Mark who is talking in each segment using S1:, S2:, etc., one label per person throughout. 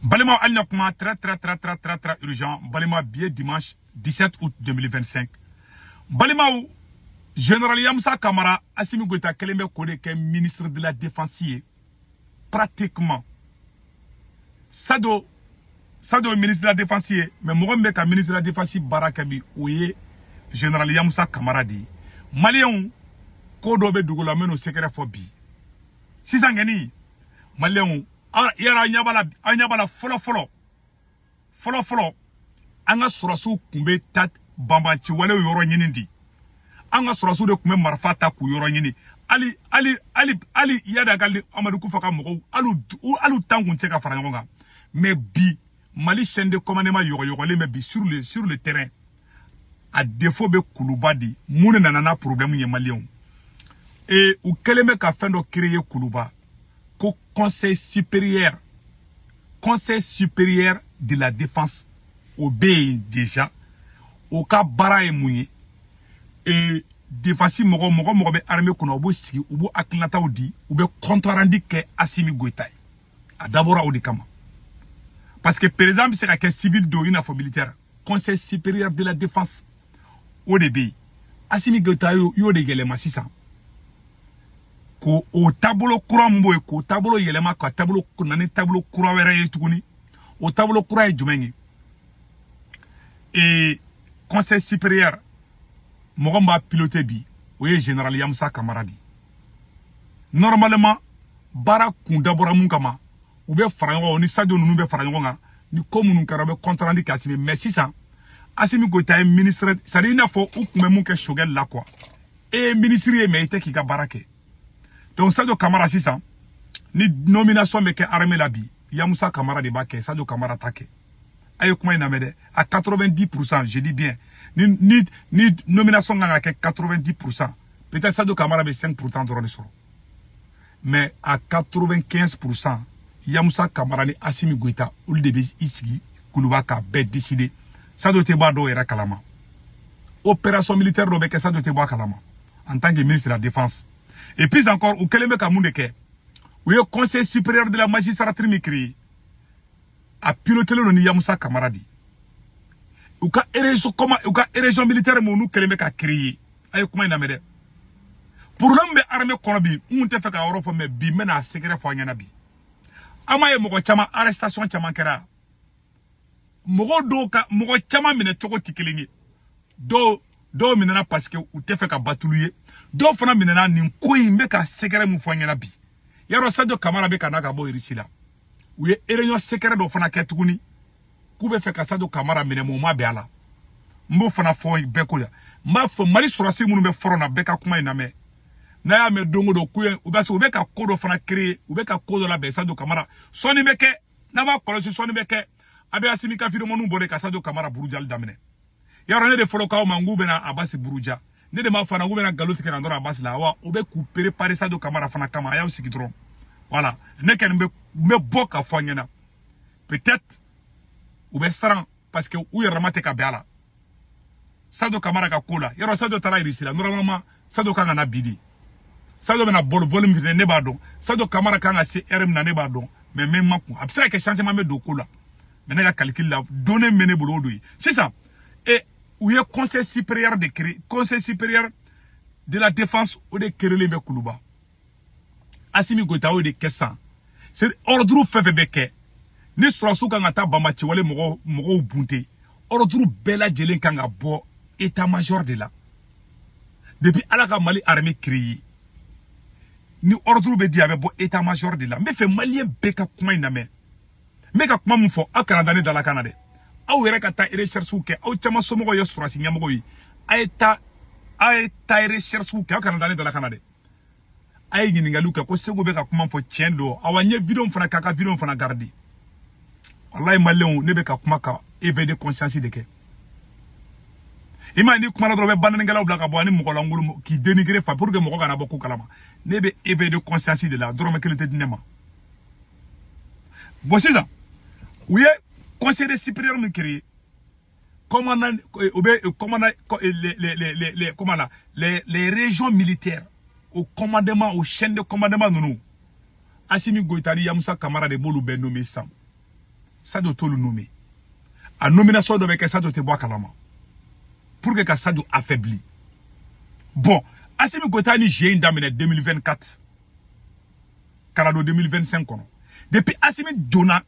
S1: Balima, hali na kuma très très très très très très urgent. Balima, bi ye dimanche 17 août 2025. Balimaw, général Yamoussa Kamara, Assimi Goïta kɛlen bɛ k'o de kɛ ministre de la Défense ye pratiquement. Sadio ministre de la Défense ye, mais mɔgɔ min bɛ ka ministre de la Défense baara kɛ bi, o ye général Yamoussa Kamara de ye. Maliyɛnw, ko dɔ bɛ dugu la, n bɛ n'o secret fɔ bi. Sisan kɔni, maliyɛnw, yala an ɲɛ b'a la, an ɲɛ b'a la. Fɔlɔ fɔlɔ fɔlɔ fɔlɔ, an ka sɔrɔsiw tun bɛ taa banbanci walew yɔrɔ ɲini de. An ka sɔrɔsiw de tun bɛ marifa ta k'u yɔrɔ ɲini. Hali hali hali hali Iyad Ag Ghali, Amadu Kufa ka mɔgɔw, hali tan kun tɛ se ka fara ɲɔgɔn kan. Mais bi, Mali chaîne de commandement yɔgɔyɔgɔlen bɛ bi sur le terrain. A défaut bɛ Kuluba de. Mun de nana n'a problème ye, maliyɛnw? E u kɛlen bɛ ka fɛn dɔ créer Kuluba ko conseil supérieur de la Défense. O bɛ yen déjà. O ka baara ye mun ye? E défense mɔgɔ mɔgɔ mɔgɔ bɛ armée kɔnɔ, u b'u sigi, u b'u hakilinataw di, u bɛ compte rendu kɛ Assimi Goïta ye. A dabɔra o de kama, parce que président bɛ se ka kɛ civil don i n'a fɔ militaire. Conseil supérieur de la Défense, o de bɛ yen. Assimi Goïta y'o de yɛlɛma sisan, ko o taabolo kura min b'o ye, k'o taabolo yɛlɛma ka taabolo na ni taabolo kura wɛrɛ ye tuguni. O taabolo kura ye jumɛn ye? Ee, conseil supérieur, mɔgɔ min b'a piloter bi, o ye général Yamoussa Kamara de. Normalement, baara kun dabɔra mun kama? U bɛ fara ɲɔgɔn kan ni Sadio ninnu bɛ fara ɲɔgɔn kan ni ko minnu kɛra, u bɛ compte rendu kɛ Assimi. Mais sisan, Assimi Goïta ye ministre, c'est à dire i n'a fɔ u tun bɛ mun kɛ Choguel la quoi. E ye ministre ye, mais i tɛ k'i ka baara kɛ. Donc Sadio Kamara sisan, ni nomination bɛ kɛ armée la bi, Yamoussa Kamara de b'a kɛ, Sadio Kamara t'a kɛ. A ye kuma in lamɛn dɛ. À 90%, je dis bien, ni nomination kan ka kɛ 90%, peut-être Sadio Kamara bɛ 5% dɔrɔn de sɔrɔ, mais à 95%, Yamoussa Kamara ni Assimi Goïta, olu de bɛ i sigi Kuluba k'a bɛɛ décider. Sadio tɛ bɔ a dɔw yɛrɛ kalama. Opération militaire dɔ bɛ kɛ, Sadio tɛ bɔ a kalama en tant que ministre de la Défense. Et puis encore, u kɛlen bɛ ka mun de kɛ? U ye Conseil supérieur de la magistrature min créé, a pilotelen don ni Yamoussa Kamara de. U ka région, comment, u ka région militaire mun n'u kɛlen bɛ ka créer, a ye kuma in lamɛn dɛ. Problème bɛ armée kɔnɔ bi. N kun tɛ fɛ ka yɔrɔ fɔ, mais bi n bɛna a secret fɔ an ɲɛna bi. An m'a ye, mɔgɔ caman, arrestation caman kɛra. Mɔgɔ dɔw ka mɔgɔ caman minɛ cogo tɛ kelen ye. Dɔw minɛna parce que u tɛ fɛ ka batulu ye, dɔw fana minɛna nin ko in bɛ ka secret mun fɔ an ɲɛna bi. Yarɔ, Sadio Kamara bɛ ka na ka bɔ Irisi la, u ye réunion secret dɔ fana kɛ tuguni k'u bɛ fɛ ka Sadio Kamara minɛ, mun ma bɛn a la. N b'o fana fɔ bɛɛ ko la. N b'a fɔ Mali sɔrɔsi minnu bɛ front na, bɛɛ ka kuma in lamɛn. N'a y'a mɛn don o don k'u ye u bɛ se, u bɛ ka ko dɔ fana créer, u bɛ ka ko dɔ labɛn Sadio Kamara. Sɔnni bɛ kɛ, n'a b'a kɔlɔsi, sɔnni bɛ kɛ, a bɛ Assimi ka vidéo bɔ de ka Sadio Kamara burujali daminɛ. Yarɔ, ne de fɔlɔ k'aw ma n k'u bɛna Abasi buruja. Ne de m'a fɔ k'u bɛna nkalon tigɛ ka nɔrɔ Abasi la wa? U bɛ k'u préparer Sadio Kamara fana kama. A y'aw sigi dɔrɔn. Voilà, ne kɔni bɛ n bɛ bɔ ka fɔ an ɲɛna. Peut-être u bɛ siran parce que u yɛrɛ ma tɛ ka bɛn a la Sadio Kamara ka ko la. Yarɔ, Sadio taara Irisi la. Normalement, Sadio kan ka na bi de. Sadio bɛna bɔ vol min fɛ, ne b'a dɔn. Sadio Kamara kan ka se heure min na, ne b'a dɔn, mais n bɛ ma kun. A bɛ se ka kɛ changement bɛ don ko la, mais ne ka calcul la, données min bɛ ne bolo, o don ye. Sisan, e u ye conseil supérieur de créer, Conseil supérieur de la Défense, o de créelen bɛ Kuluba. Assimi Goïta y'o de kɛ sisan. C'est ordre fɛn fɛn bɛ kɛ ni sɔrɔsiw kan ka taa banbaanciwale mɔgɔw mɔgɔw bunte, ordre bɛɛ lajɛlen kan ka bɔ état major de la. Depuis Ala ka Mali armée créée, ni ordre bɛ di, a bɛ bɔ état major de la. N bɛ fɛ maliyɛn bɛɛ ka kuma in lamɛn. N bɛ ka kuma min fɔ, aw kana da ne dalakan na dɛ. Aw yɛrɛ ka taa recherche kɛ. Aw caman somɔgɔw ye sɔrɔsi ɲɛmɔgɔw ye. A ye taa, a ye taa recherche kɛ. Aw kana da ne dalakan na dɛ. A ye ɲininkaliw kɛ ko Segu bɛ ka kuma fɔ, tiɲɛ don. Awa, n ye vidéo fana k'a ka vidéo fana garder. Walayi, maliyɛnw, ne bɛ ka kuma ka éveil de conscience de kɛ. I m'a ye, ni kumana dɔrɔn, u bɛ bananikɛlaw bila ka bɔ ani mɔgɔ lankolon k'i dénigrer fa pour que mɔgɔ kana bɔ ko kalama. Ne bɛ éveil de conscience de la, dɔrɔmɛ kelen tɛ di ne ma. Bon, sisan, u ye conseil de supérieur min créé, commandant, u bɛ commandant les comment là, les régions militaires, au commandement, au chaîne de commandement ninnu, Assimi Goïta ni Yamoussa Kamara de b'olu bɛɛ nommé sisan. Sadio t'olu nommé. A nomination dɔ bɛ kɛ, Sadio tɛ bɔ a kalama, pour que ka Sadio affaibli. Bon, Assimi Goïta ni jeu in daminɛ 2024 ka na don 2025 kɔnɔ. Depuis Assimi donna,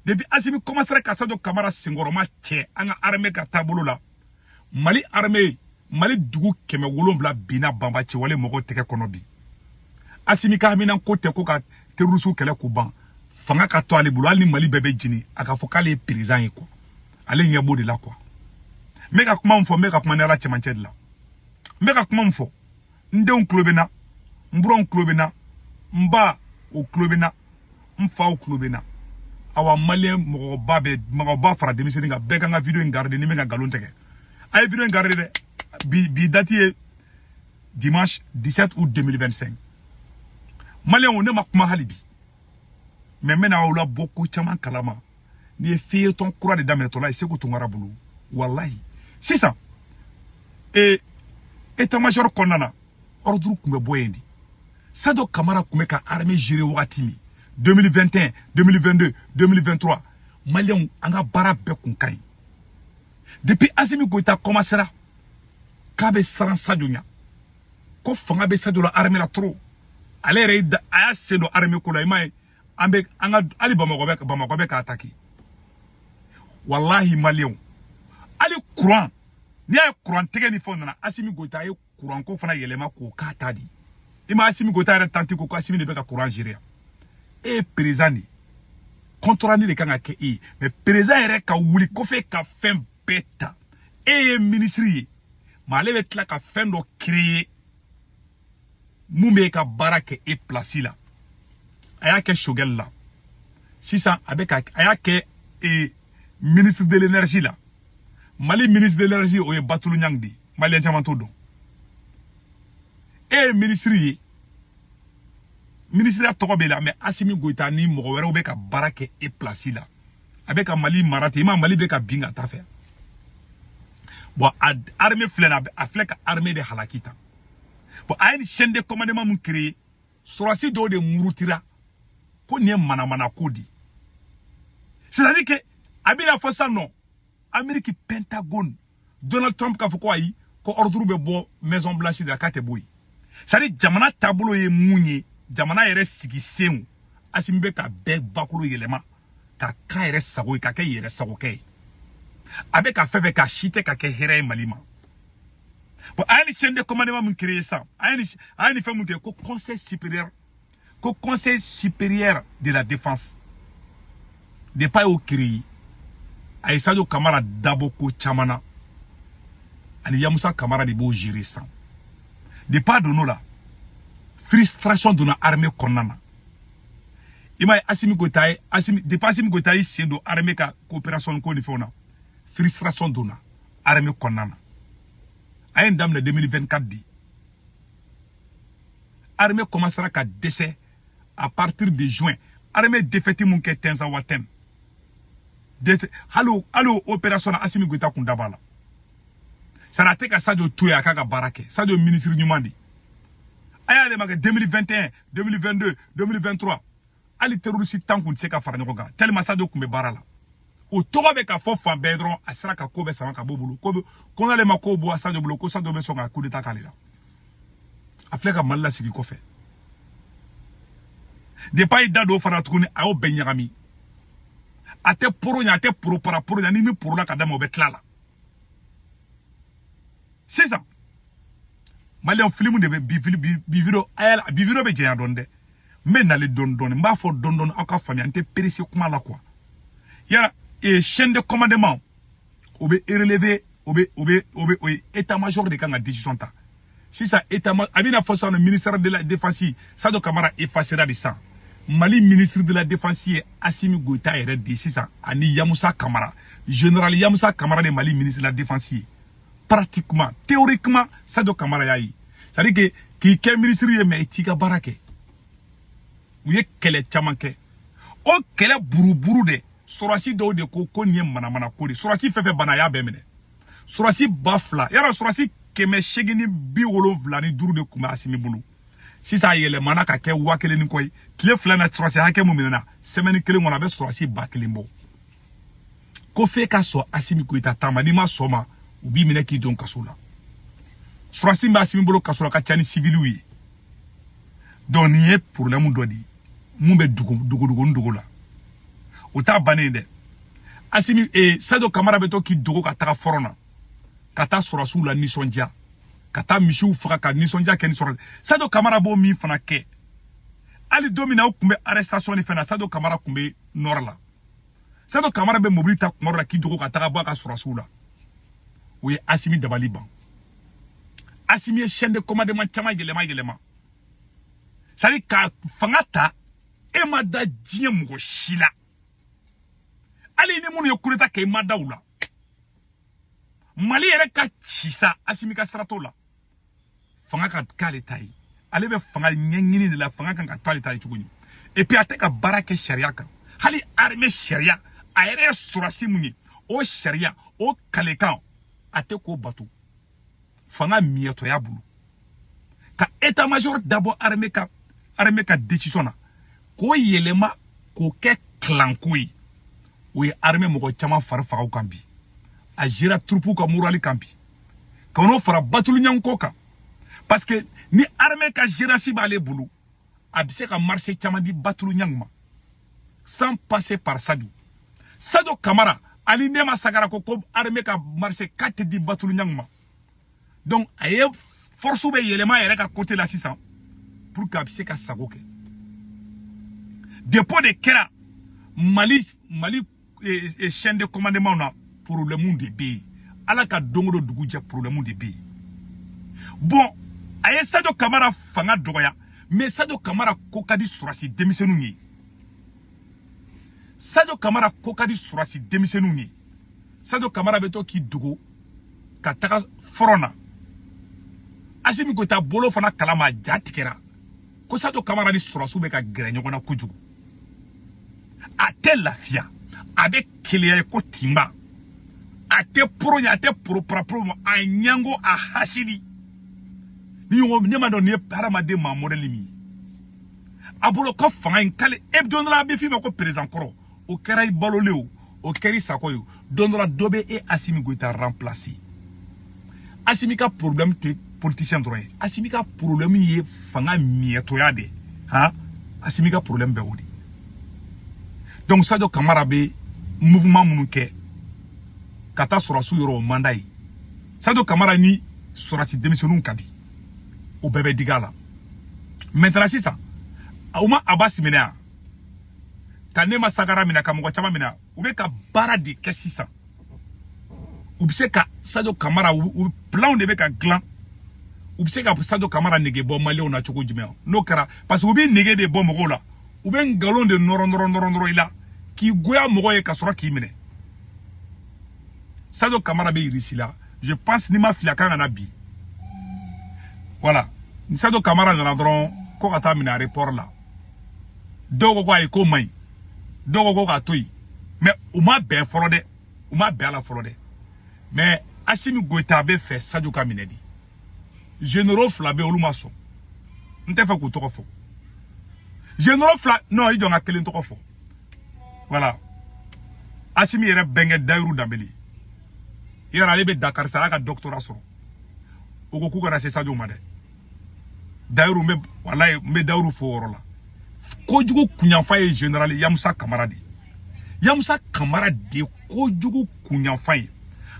S1: depuis Assimi commencera ka Sadio Kamara senkɔrɔma cɛ an ka armée ka taabolo la, Mali armée, Mali dugu 700 binna banba cɛwale mɔgɔw tɛgɛ kɔnɔ. Bi Assimi ka hamina ko tɛ ko ka terroriste kɛlɛ k'u ban, fanga ka to ale bolo. Hali ni Mali bɛɛ bɛ jeni, a ka fɔ k'ale ye président ye quoi, ale ɲɛ b'o de la quoi. N bɛ ka kuma min fɔ, n bɛ ka kuma ni Ala cɛmancɛ de la. N bɛ ka kuma min fɔ, n denw tulo bɛ n na, n buranw tulo bɛ n na, n ba o tulo bɛ n na, n faw tulo bɛ n na. Awa, maliyɛn mɔgɔba bɛ, mɔgɔba fara denmisɛnnin kan, bɛɛ kan ka vidéo in garder. Ni bɛ ka nkalon tigɛ, a ye vidéo in garder dɛ. Bi date ye dimanche 17 août 2025. Maliyɛnw, ne ma kuma hali bi, mais n bɛna aw labɔ ko caman kalama. N'i ye feuilleton kura de daminɛtɔla ye Segu Tunkara bolo, walahi. Sisan état major kɔnɔna na, ordre tun bɛ bɔ yen de. Sadio Kamara tun bɛ ka armée gérer wagati min, 2021, 2022, 2023, maliyɛnw, an ka baara bɛɛ kun ka ɲi. Depuis Assimi Goïta commencera k'a bɛ siran Sadio ɲɛ, ko fanga bɛ Sadio la armée la trop, ale yɛrɛ a y'a sen don armée ko la. I m'a ye, an bɛ an ka hali Bamakɔ bɛ k'a attaquer. Walahi maliyɛnw, hali courant, n'i y'a ye courant tigɛ ni fɛnw nana, Assimi Goïta ye courant ko fana yɛlɛma k'o k'a ta di. I ma Assimi Goïta yɛrɛ tanti ko Assimi de bɛ ka courant gérer. E ye président de ye, contrat ni de kan ka kɛ e ye, mais président yɛrɛ ka wuli kɔfɛ ka fɛn bɛɛ ta. E ye ministre ye, mais ale bɛ tila ka fɛn dɔ créer mun bɛ e ka baara kɛ e place la. A y'a kɛ Choguel la, sisan a bɛ ka a y'a kɛ ministre de l'énergie la. Mali ministre de l'énergie, o ye Batulu Ɲang de ye, maliyɛn caman t'o dɔn. E ye ministre ye, ministre tɔgɔ b'e la, mais Assimi Goïta ni mɔgɔ wɛrɛw bɛ ka baara kɛ e place la. A bɛ ka Mali mara ten. I ma Mali bɛ ka bin ka taa fɛ. Bon, a armée filɛ nin, a filɛ ka armée de halaki tan. Bon, a ye nin chaîne de commandement mun créer, sɔrɔdasi dɔw de murutira ko nin ye manamana ko de. C'est à dire que a bɛna fɔ sisan nɔ, Amérique, Pentagone, Donald Trump k'a fɔ ko ayi, ko ordre bɛ bɔ Maison Blanche de la, k'a tɛ bɔ yen. C'est à dire jamana taabolo ye mun ye, jamana yɛrɛ sigi senw, Assimi bɛ ka bɛɛ bakolo yɛlɛma ka k'a yɛrɛ sago ye, ka kɛ yɛrɛ sagokɛ ye. A bɛ ka fɛn fɛn k'a si tɛ ka kɛ hɛrɛ ye Mali ma. Bon, a ye nin chaîne de commandement mun créer sisan, a ye nin fɛn mun kɛ ko Conseil supérieur de la défense. Depuis a y'o créer, a ye Sadio Kamara dabɔ ko caman na, ani Yamusa Kamara de b'o gérer sisan. Depuis a donn'o la, frustration donna armée kɔnɔna na. I m'a ye, Assimi Goïta ye, Assimi, depuis Assimi Goïta y'i sen don armée ka coopération ko ni fɛnw na, frustration donna armée kɔnɔna na. A ye nin daminɛ 2024 de. Armée commencera ka dɛsɛ à partir de juin. Armée défaite mun kɛ Tinzaouaten, dɛsɛ, hali o opération na, Assimi Goïta kun da b'a la. Sara a tɛ ka Sadio to yen a k'a ka baara kɛ. Sadio ministre ɲuman de, a y'ale ma kɛ 2021, 2022, 2023, hali terroriste 10 kun tɛ se ka fara ɲɔgɔn kan, tellement Sadio kun bɛ baara la. O tɔgɔ bɛ ka fɔ fan bɛɛ dɔrɔn, a sera ka ko bɛɛ sama ka bɔ bolo. Ko bɛ ko n'ale ma ko bɔ Sadio bolo, ko Sadio bɛ sɔn ka coup d'état k'ale la. A filɛ ka Mali lasigi kɔfɛ. Depuis a y'i da don o fana tuguni, a y'o bɛɛ ɲagami. A tɛ poro ɲɛ, a tɛ poro para poro ɲɛ. Ni min porola ka d'a ma, o bɛ tila la. Sisan maliyɛn, film de bɛ bi bi vidéo a y'a bi vidéo bɛ janya dɔɔni dɛ. N bɛ nalen dɔɔni dɔɔni, n b'a fɔ dɔɔni dɔɔni, aw ka faamuya, n tɛ pressé kuma la quoi. Yala chaîne de commandement, o bɛ relever, o bɛ o ye état major de kan ka décision ta sisan. État a bɛna fɔ sisan, ministère de la défense, Sadio Kamara effacera de sisan. Mali ministre de la défense ye Assimi Goïta yɛrɛ de sisan, ani Yamusa Kamara, général Yamusa Kamara de Mali ministre de la défense ye. Pratiquement, théoriquement, Sadio Kamara y'a ye, c'est à dire que k'i kɛ ministre ye, mais i t'i ka baara kɛ. U ye kɛlɛ caman kɛ, o kɛlɛ buruburu de, sɔrɔsi dɔw de ko ko nin ye manamana ko de. Sɔrɔsi fɛn fɛn banna, a y'a bɛɛ minɛ. Sɔrɔsi 2000 yala, sɔrɔsi 875 de tun bɛ Asimi bolo. Sisan a yɛlɛmana ka kɛ 1000 ni kɔ ye. Tile 2 na, sɔrɔsi hakɛ mun minɛna semaine kelen kɔnɔ, a bɛ sɔrɔsi 1000 bɔ. Ko f'e ka sɔn Asimi Goyita ta ma, n'i ma sɔn ma, u b'i minɛ k'i don kaso la. Sɔrɔdasi min bɛ Asimi bolo kaso la ka ca ni civiliw ye. Donc nin ye problème dɔ de ye mun bɛ dugu dogo dogo la. O t'a bannen dɛ. Asimi Sadio Kamara bɛ to k'i dogo ka taga front na, ka taa sɔrɔdasiw la nisɔndiya, ka taa misiw faga ka nisɔndiya kɛ ni sɔrɔ. Sadio Kamara b'o min fana kɛ, hali don min na u tun bɛ arrestation ni fɛn na, Sadio Kamara tun bɛ nord la. Sadio Kamara bɛ mobili ta kuma dɔ la k'i dogo ka taga bɔ a ka sɔrɔdasiw la. O ye Asimi dabali ban. Asimi ye chaîne de commandement caman yɛlɛma yɛlɛma, c'est à dire ka fanga ta, e ma da diɲɛ mɔgɔ si la. Hali ni minnu ye coup d'état kɛ, i ma da u la. Mali yɛrɛ ka ci sa, Asimi ka sira t'o la. Fanga ka k'ale ta ye, ale bɛ fanga ɲɛɲini de la. Fanga kan ka to ale ta ye cogo di? Et puis a tɛ ka baara kɛ sariya kan. Hali armée sariya, a yɛrɛ ye sɔrɔdasi mun ye, o sariya, o kalekan, a tɛ k'o bato. Fanga miyɛtɔya bolo ka état major dabɔ armée ka décision na, k'o yɛlɛma k'o kɛ kilanko ye, o ye armée mɔgɔ caman fari faga kan bi. A gérera troupe ka moral kan bi, ka n'o fara Batulu ɲanko kan, parce que ni armée ka gérance b'ale bolo, a bɛ se ka marché caman di Batulu ɲangu ma sans passer par Sadio. Sadio Kamara ani Nema Sagara ko armée ka marché k'a tɛ di Batulu ɲangu ma. Donc a ye force bɛ yɛlɛma a yɛrɛ ka côté la sisan pour que a bɛ se ka sago kɛ. Dépôt de kɛra Mali chaîne de commandement na, problème de bɛ yen. Ala ka don o don dugu jɛ, problème de bɛ yen. Bon, a ye Sadio Kamara fanga dɔgɔya, mais Sadio Kamara ko ka di sɔrɔdasi denmisɛnninw ye. Sadio Kamara ko ka di sɔrɔdasi denmisɛnninw ye. Sadio Kamara bɛ to k'i dogo ka taga front na. Asimi Goyita bolo fana kalama, ja tigɛra ko Sadio Kamara ni sɔrɔdasiw bɛ ka gɛrɛ ɲɔgɔn na kojugu. A tɛ lafiya, a bɛ keleya ye ko tinba. A tɛ poro ɲɛ, a tɛ poro paraporo ma, a ɲango, a hasidi ni ɲɔgɔn. Ne ma dɔn nin ye hadamaden maa modèle min ye a bolo ko fanga in k'ale e. Don dɔ la, a bɛ f'i ma ko président kɔrɔ. O kɛra i balolen, o kɛra i sakɔ ye o. Don dɔ la, dɔ bɛ e Asimi Goyita remplacer. Asimi ka problème tɛ politicien dɔrɔn ye. Asimi ka problème ye fanga miɛtɔya de han. Asimi ka problème bɛ o de. Donc Sadio Kamara bɛ mouvement minnu kɛ ka taa sɔrɔdasiw yɔrɔ, o man d'a ye. Sadio Kamara ni sɔrɔdasi denmisɛnninw ka di, o bɛɛ bɛ digi a la. Maintenant sisan, u ma Abasi minɛ yan, ka Nema Sagara minɛ, ka mɔgɔ caman minɛ. U bɛ ka baara de kɛ sisan. U bɛ se ka Sadio Kamara, u plan de bɛ ka dilan. U bɛ se ka Sadio Kamara nege bɔ maliyɛnw na cogo jumɛn? N'o kɛra, parce que u bɛ nege de bɔ mɔgɔw la, u bɛ nkalon de nɔrɔ nɔrɔ nɔrɔ nɔrɔ i la k'i goya mɔgɔ ye ka sɔrɔ k'i minɛ. Sadio Kamara bɛ Irisi la, je pense, n'i ma fili, a kan ka na bi. Voilà, ni Sadio Kamara nana dɔrɔn, ko ka taa minɛ aéroport la. Dɔw ko ayi, k'o man ɲi. Dɔw ko k'a to yen, mais u ma bɛn fɔlɔ dɛ, u ma bɛn a la fɔlɔ dɛ. Mais Asimi Goyita bɛ fɛ Sadio ka minɛ de. Généraux fila bɛ yen, olu ma sɔn. N tɛ fɛ k'u tɔgɔ fɔ. Généraux fila, non, i jɔ n ka kelen tɔgɔ fɔ. Voilà, Asimi yɛrɛ bɛnkɛ Dayiru Danbele yɔrɔ, ale bɛ Dakar sa, a y'a ka doctorat sɔrɔ. O ko k'u kana se Sadio ma dɛ. Dayiru, n bɛ, walayi, n bɛ Dayiru fo o yɔrɔ la. Kojugu kunyanfa ye général Yamusa Kamara de ye. Yamusa Kamara de ye kojugu kunyanfa ye.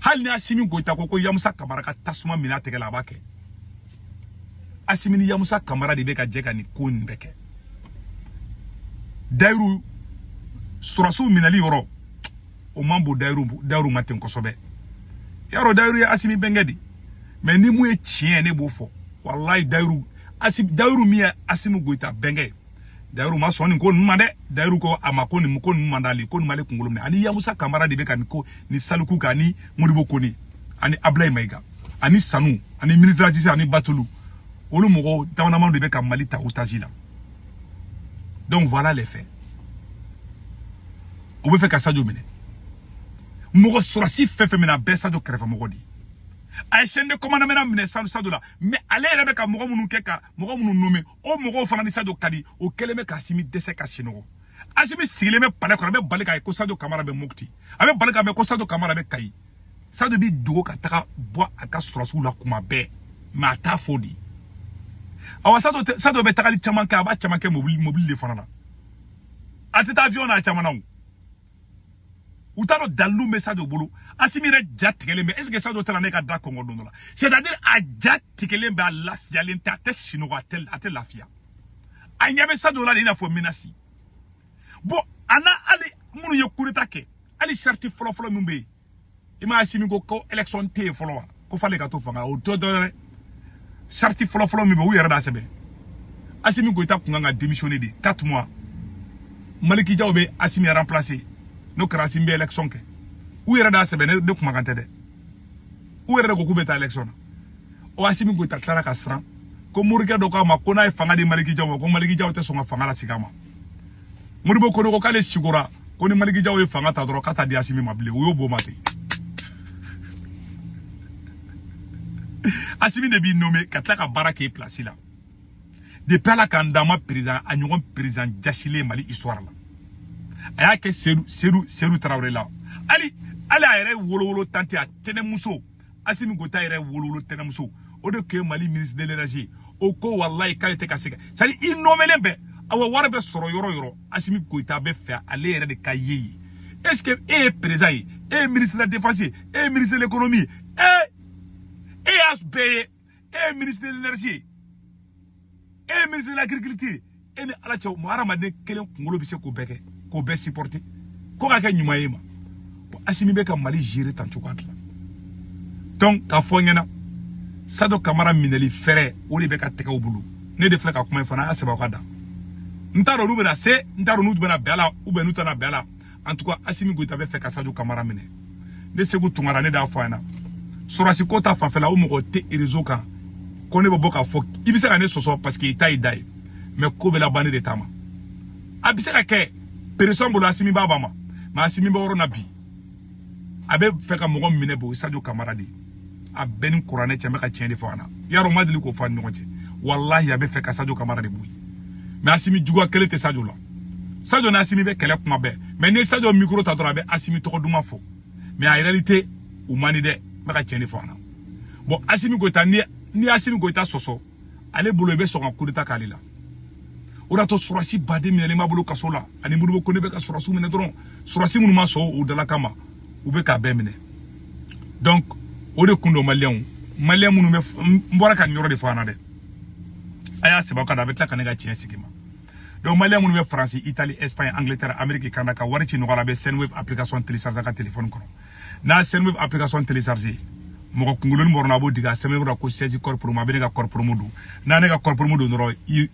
S1: Hali ni Asimi Goyita ko Yamusa Kamara ka tasuma minɛ a tɛgɛ la, a b'a kɛ. Asimi ni Yamusa Kamara de bɛ ka jɛ ka nin ko nin bɛɛ kɛ. Dayiru, sɔrɔdasiw minɛli yɔrɔ, o man bon Dayiru ma ten kosɛbɛ. Yarɔ, Dayiru ye Asimi bɛnkɛ de, mais ni mun ye tiɲɛ ye, ne b'o fɔ. Walayi, Dayiru, Asimi, Dayiru min ye Asimi Goyita bɛnkɛ ye, Dayiru ma sɔn nin ko ninnu ma dɛ. Dayiru ko a ma ko nin ko ninnu man d'ale ye, ko nin m'ale kunkolo minɛ. Ani Yamusa Kamara de bɛ ka nin ko ni Saliku kan, ani Modibo Kone, ani Ablaye Mayiga, ani Sanu, ani ministre de la justice, ani Batulu. Olu mɔgɔw damadamaw de bɛ ka Mali ta otage la. Donc voilà les faits. U bɛ fɛ ka Sadio minɛ. Mɔgɔ sɔrɔsi fɛn fɛn minɛ, a bɛɛ Sadio kɛrɛfɛmɔgɔ de ye. A ye chaîne de commandement minɛ Sadio la, mais ale yɛrɛ bɛ ka mɔgɔ minnu kɛ, ka mɔgɔ minnu nommé, o mɔgɔw fana ni Sadio ka di. O kɛlen bɛ ka Asimi dɛsɛ ka sinɔgɔ. Asimi sigilen bɛ palais kɔnɔ, a bɛ bali k'a ye ko Sadio Kamara bɛ Mopti, a bɛ bali k'a mɛn ko Sadio Kamara bɛ Kayi. Sadio bɛ dogo ka taga bɔ a ka sɔrɔsiw la kuma bɛɛ, mais a t'a fɔ de. Awa, Sadio bɛ tagali caman kɛ, a b'a caman kɛ mobili de fana la. A tɛ taa avion na a caman na o. U t'a dɔn dalilu bɛ Sadio bolo. Asimi yɛrɛ ja tigɛlen bɛ. Est ce que Sadio taara ne ka da kɔngɔ don dɔ la? C'est à dire a ja tigɛlen bɛ, a lafiyalen tɛ, a tɛ sinɔgɔ, a tɛ lafiya. A ɲɛ bɛ Sadio la de i n'a fɔ menace. Bon, a n'a hali minnu ye coup d'état kɛ, hali charte fɔlɔfɔlɔ min bɛ yen, i m'a Asimi ko élection tɛ yen fɔlɔ wa, ko f'ale ka to fanga la, o tɛ dɔwɛrɛ. Charte fɔlɔfɔlɔ min bɛ yen, u yɛrɛ b'a sɛbɛn. Asimi Goïta kun kan ka démissionner de 4 mois. Maliki Jaw bɛ Asimi remplacer. N'o kɛra, Asimi bɛ élection kɛ. U yɛrɛ d'a sɛbɛn, ne kumakan tɛ dɛ. U yɛrɛ de ko k'u bɛ taa élection na. O Asimi Goïta tilara ka siran ko morikɛ dɔ k'a ma ko n'a ye fanga di Maliki Jaw ma, ko Maliki Jaw tɛ sɔn ka fanga lasegin a ma. Modibo Kone ko k'ale sigora ko ni Maliki Jaw ye fanga ta dɔrɔn, k'a t'a di Asimi ma bilen. U y'o b'o ma ten. Asimi de b'i nommé ka tila ka baara k'e place la. Depuis Ala k'an d'an ma président, a ɲɔgɔn président jasilen Mali histoire la, a y'a kɛ Seydou Traoré la. Hali a yɛrɛ wolowolo tante, a tɛnɛmuso, Asimi Goïta yɛrɛ wolowolo tɛnɛmuso, o de tun ye Mali ministre de l'énergie. O ko walayi k'ale tɛ ka se ka, c'est à dire i nommelen bɛ, awa, wari bɛ sɔrɔ yɔrɔ yɔrɔ, Asimi Goïta bɛ fɛ ale yɛrɛ de ka ye yen. Est ce que e ye président ye, e ye ministre de la défense ye, e ye ministre de l'économie ye, e y'a bɛɛ ye, e ye ministre de l'énergie ye, e ye ministre de l'agriculture ye, e ni Ala cɛ, mɔgɔ hadamaden kelen kunkolo bɛ se k'o bɛɛ kɛ, k'o bɛɛ supporter, ko k'a kɛ ɲuman ye ma? Bon, Asimi bɛ ka Mali gérer tan cogoya de la. Donc k'a fɔ n ɲɛna, Sadio Kamara minɛli fɛrɛ, o de bɛ ka tɛgɛ u bolo. Ne de filɛ ka kuma in fana, a y'a sɛbɛn aw ka da. N t'a dɔn n'u bɛna se, n t'a dɔn n'u bɛna bɛn a la ou bien n'u tɛna bɛn a la. En tout cas, Asimi Goïta bɛ fɛ ka Sadio Kamara minɛ. Ne Sekou Tounkara, ne d'a fɔ a ɲɛna, sɔrɔsi ko ta fanfɛla, o mɔgɔ tɛ réseau kan ko ne bɛ bɔ k'a fɔ. I bɛ se ka ne sɔsɔ parce que i ta y'i da ye, mais ko bɛ laban ne de ta ma. A bɛ se ka kɛ pression bolo, Asimi b'a ba ma, mais Asimi bɛ yɔrɔ na bi, a bɛ fɛ ka mɔgɔ minɛ bi, o ye Sadio Kamara de ye. A bɛɛ ni kuranɛ cɛ, n bɛ ka tiɲɛ de fɔ a ɲɛna. Yarɔ, n ma deli k'o fɔ an ni ɲɔgɔn cɛ. Walahi, a bɛ fɛ ka Sadio Kamara de bɔ yen. Mais Asimi juguya kelen tɛ Sadio la. Sadio ni Asimi bɛ kɛlɛ kuma bɛɛ, mais ni Sadio micro ta dɔrɔn, a bɛ Asimi tɔgɔ duman fɔ, mais en réalité u man di dɛ. N bɛ ka tiɲɛ de fɔ a ɲɛna. Bon, Asimi Goïta, ni Asimi Goïta sɔsɔ ale bolo, i bɛ sɔn ka coup d'état k'ale la. O de y'a to sɔrɔsi baden minɛlen b'a bolo kaso la, ani Modibo Kone bɛ ka sɔrɔsiw minɛ dɔrɔn. Sɔrɔsi minnu ma sɔn u dala kama, u bɛ k'a bɛɛ minɛ. Donc o de kun don, maliyɛn minnu bɛ, n bɔra ka nin yɔrɔ de fɔ an na dɛ, a y'a sɛbɛn ka da, a bɛ tila ka ne ka tiɲɛ sigi ma. Donc maliyɛn minnu bɛ Faransi, Italie, Espagne, Angleterre, Amérique, Canada, ka wari ci nɔgɔya la, a bɛ Sendwave application télécharger a ka téléphone kɔnɔ. N'a Sendwave application télécharger, mɔgɔ kunkoloni bɔrɔ a b'o digi, a sɛbɛn bɛ ko 16 code promo, a bɛ ne ka code promo don. N'a ne ka code promo don dɔrɔn, i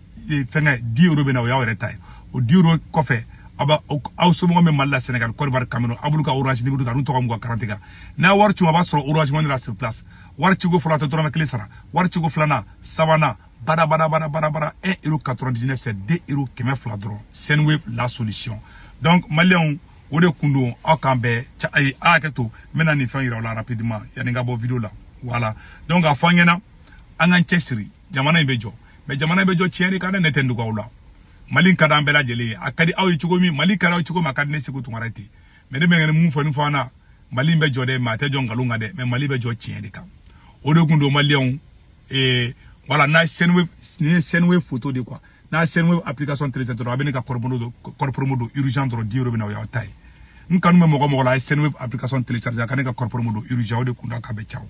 S1: fɛngɛ 10 euros bɛ na, o y'aw yɛrɛ ta ye. O 10 euros kɔfɛ, aw b'a aw somɔgɔw bɛ Mali la, Sénégal, Côte d'Ivoire, Cameroun, aw b'olu ka Orange numéro ta, n'u tɔgɔ m'u ka carte kan. N'a wari ci, a b'a sɔrɔ Orange Money la sur place. Wari ciko fɔlɔ, a tɛ dɔrɔmɛ kelen sara. Wari ciko filanan, sabanan, bada bada bada bada bada, 1 euro 99, c'est 2 euros 200 dɔrɔn. Sendwave, la solution. Donc maliyɛnw, o de kun don, aw k'an bɛn. Ayi, a hakɛ to, n bɛna nin fɛn yira aw la rapidement yanni n ka bɔ vidéo la. Voilà, donc a fɔ an ɲɛna, an k'an cɛsiri, jamana in bɛ jɔ, mais jamana in bɛ jɔ tiɲɛ de kan dɛ. Ne tɛ ndogo aw la. Mali ka d'an bɛɛ lajɛlen ye. A ka di aw ye cogo min, Mali ka di aw ye cogo min, a ka di ne Sekou Tounkara ye ten. Mais ne bɛ mun fɔ nin fɔ an na, Mali bɛ jɔ dɛ, mais a tɛ jɔ nkalon kan dɛ, mais Mali bɛ jɔ tiɲɛ de kan. O de kun don, maliyɛnw. Voilà, n'a Sendwave, nin ye Sendwave photo de quoi. N'a Sendwave application télécharger dɔrɔn, a bɛ ne ka code promo don urgent dɔrɔn, 10 euros bɛ na, o y'aw ta ye. N kanu bɛ mɔgɔ mɔgɔ la, a ye Sendwave application télécharger, a ka ne ka code promo don urgent. O de kun don, k'a bɛ caw.